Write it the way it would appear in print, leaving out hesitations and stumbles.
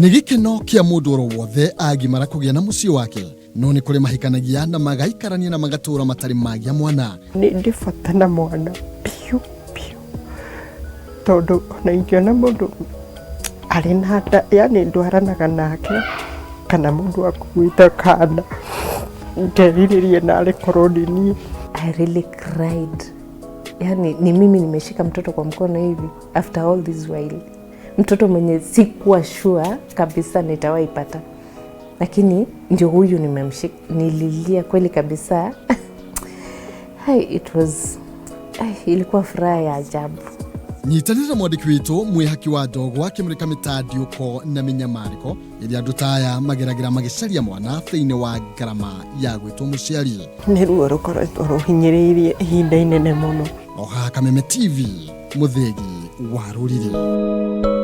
Nĩ gĩkeno kĩa mũndũ oro wothe agimara kũgĩa na mũciĩ wake, no nĩ kũrĩ mahikanagia na magaikarania na magatũra matarĩ magĩa mwana. Nĩ ndĩ bata na mwana biũ biũ, tondũ ona ingĩona mũndũ arĩ na nda, yani ndwaranaga nake kana mũndũ akuĩte kana ngerirĩria narĩ korwo nĩ niĩ. I really cried. Yani ni mimi nimeshika mtoto kwa mkono hivi after all this while. Mtoto mwenye sikuwa sure kabisa nitawahi pata, lakini ndio huyu nimemshika. Nililia kweli kabisa. Hai, it was ai, ilikuwa furaha ya ajabu. Nyitanĩra mwandĩki witũ mwĩhaki wa ndogo akĩmũrĩka mĩtandiũko na mĩnyamarĩko ĩrĩa andũ ta aya mageragĩra magĩcaria mwana thĩinĩ wa ngarama ya gwĩtwo mũciari. Nĩ ruo rũkoretwo rũhinyĩrĩirie ihinda inene mũno. O haha Kameme TV, mũthĩgi wa rũrĩrĩ.